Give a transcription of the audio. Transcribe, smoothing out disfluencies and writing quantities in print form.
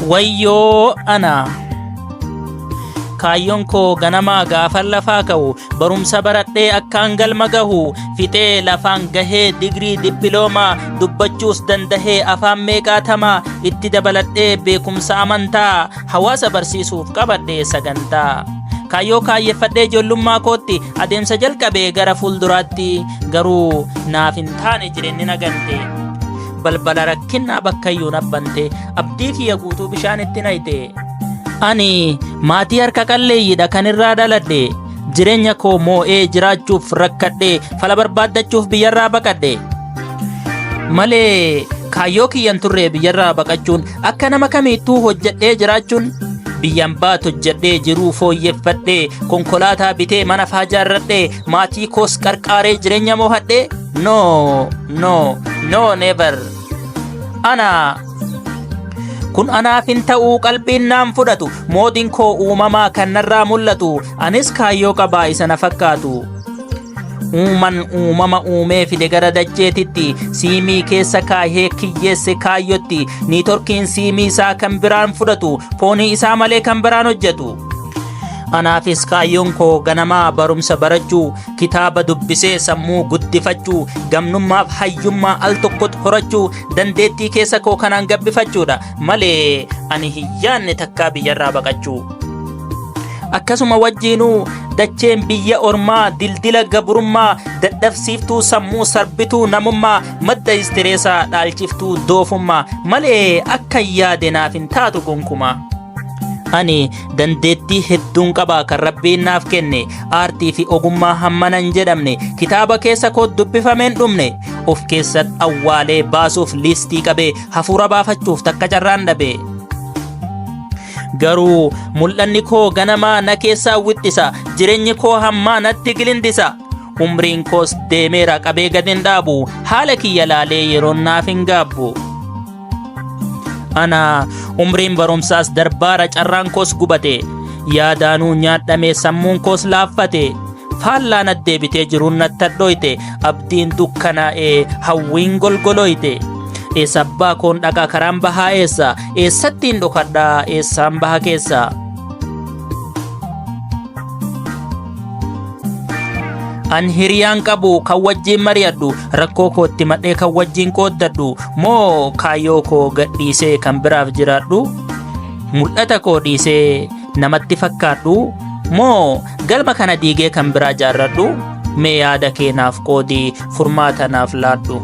Wayyoo ana! Kaayyoon koo ganamaa gaafan lafaa ka'u barumsa baradhee akkaan galma gahu fixee lafaan gahee digrii dippiloomaa dubbachuus dandahee afaan meeqaatamaa itti dabaladhee beekumsa amantaa hawaasa barsiisuuf qabadhee sagantaa. Kaayyoo kaayyeffadhee ijoollummaa kootti adeemsa jalqabee gara fuulduraatti garuu naaf hin taane jireenyi na gante. Balbala rakkinnaa bakkayyuu na bante abdii kiyya guutuu bishaan itti nayte. Ani maatii harka qalleeyyiidha kan irraa dhaladhe. Jireenya koo moo'ee jiraachuuf rakkadhe fala barbaaddachuuf biyyarraa baqadhe. Malee kaayyoo kiyyan turre biyyarraa baqachuun akka nama kamiittuu hojjedhee jiraachuun biyyan baatu hojjedhee jiruu fooyyeffadhee konkolaataa bitee mana faa jaarradhee maatii koos qarqaaree jireenya moohadhee no no no never ana kun anaaf hin ta'uu qalbiin naan fudhatu moodiin koo uumamaa kan narraa mul'atu anis kaayyoo qabaa isa na fakkaatu. Uuman uumama uumee fide gara dacheetitti siimii keessa kaahee kiyyeesse kaayyotti niitorkiin siimii isaa kan biraan fudhatu foonii isaa malee kan biraan hojjetu. Anaafis kaayyoon koo ganamaa barumsa barachuu, kitaaba dubbisee sammuu guddifachuu, gamnummaaf hayyummaa al tokkotti horachuu, dandeettii keessa koo kanaan gabbifachuudha malee ani hin yaanne takkaa biyyarraa baqachuu. Akkasuma wajjiinuu dacheen biyya ormaa dildila gabrummaa dadhabsiiftuu sammuu sarbituu namummaa madda istireesaa dhaalchiftuu doofummaa malee akka hin yaade naaf hin taatu gonkumaa. Ani dandeettii hedduun qaba kan rabbiin naaf kenne aartii fi ogummaa hammana hin jedhamne kitaaba keessa koo dubbifameen dhumne of keessatti awwaalee baasuuf liistii qabee hafuura baafachuuf takka carraan dhabe. Garuu mul'anni koo ganamaa na keessaa wixxisa jireenyi koo hammaa natti gilindisa. Umriin koos deemeera qabee gad hin dhaabu haala kiyya laalee yeroon naaf hin gaabbu. Ana umriin barumsaas darbaara carraan koos gubate yaadaanuu nyaadhame sammuun koos laaffate faallaa nat deebitee jiruun natti hadhooyte abdiin dukkanaa'ee hawwiin golgolooyte. Eessa abbaa koon dhaqa karaan bahaa eessa eessattiin dhokadhaa eessaan baha keessa. An hiriyaan qabu kan wajjin mari'adhu rakkoo kootti madhee kan wajjin qooddadhu moo kaayyoo koo gadhiisee kan biraaf jiraadhu mul'ata koo dhiisee namatti fakkaadhu moo galma kana diigee kan biraa jaarradhu mee yaada kee naaf qoodii furmaata naaf laadhu.